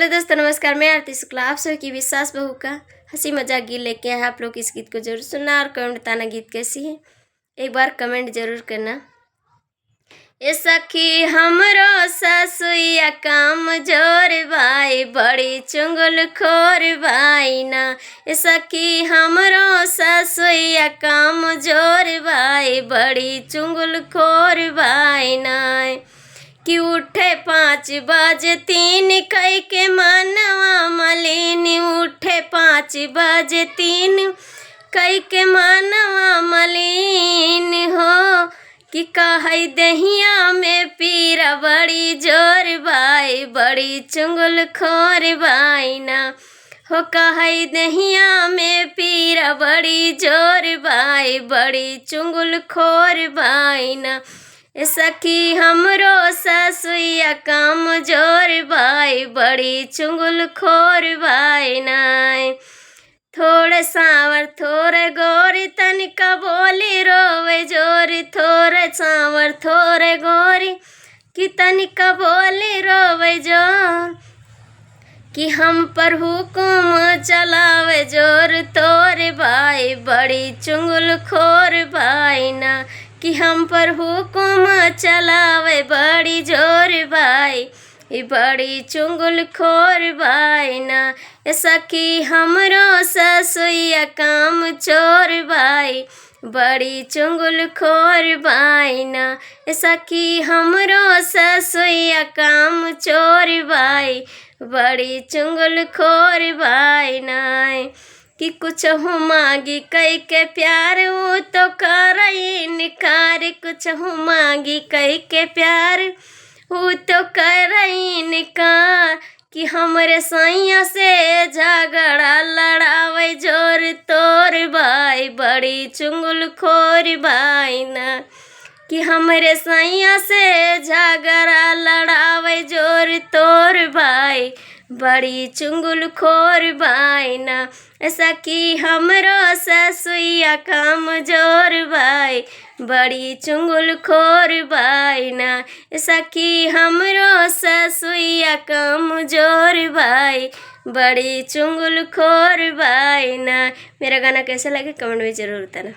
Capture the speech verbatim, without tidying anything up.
हेलो दोस्तों, नमस्कार। मैं आरती शुक्ला, आप सभी की विश्वास बहू का हंसी मजाक गीत लेके आया। आप लोग इस गीत को जरूर सुनना और कमेंट बताना गीत कैसी है, एक बार कमेंट जरूर करना। ए सखी, हमरो ससुइया काम जोर बाई, बड़ी चुंगल खोर बाई ना। ए सखी, हमरो ससुइया काम जोर बाई, बड़ी चुंगल खोर बाई ना। कि उठे पाँच बजे तीन कई के मनवा मलिन, उठे पाँच बजे तीन कई के मनवा मलिन हो। कि कहै दहिया में पीरा बड़ी जोर बाई, बड़ी चुंगल खोर बाई ना। हो कहै दहिया में पीरा बड़ी जोर बाई, बड़ी चुंगल खोर बाई ना। ए सखी, हमरो ससुइया काम जोर बाई, बड़ी चुंगल खोर बाई ना। थोड़े सांवर थोड़े गोरी, तनिका बोली रोवे जोरी। थोड़े सांवर थोड़े गोरी, कि तनिका बोली रोवे जोर। कि हम पर हुकुम चलावे जोर तोर बाई, बड़ी चुंगल खोर बाई ना। कि हम पर हुकुम चलावे बड़ी जोर बाई, ई बड़ी चुंगल खोर बाई ना। ए सखी, हमरो ससुइया काम चोर बाई, बड़ी चुंगल खोर बाई ना। ए सखी, हमरो ससुइया काम चोर बाई, बड़ी चुंगल खोर बाई ना। कि कुछ हूँ मांगी कई के प्यार, ऊ तो कर इनकार। कुछ हूँ मांगी कई के प्यार, ऊ तो कर इनकार। कि हमरे सैया से झगड़ा लड़ावे जोर तोर बाई, बड़ी चुंगल खोर बाई ना। कि हमरे सैया से झगड़ा लड़ावे जोर तोर बाई, बड़ी चुंगल खोर बाई ना। ए सखी, हमरो ससुइया काम जोर बाई, बड़ी चुंगल खोर बाई ना। ए सखी, हमरो ससुइया काम जोर बाई, बड़ी चुंगल खोर बाई ना। मेरा गाना कैसा लगे, कमेंट में जरूर बताना।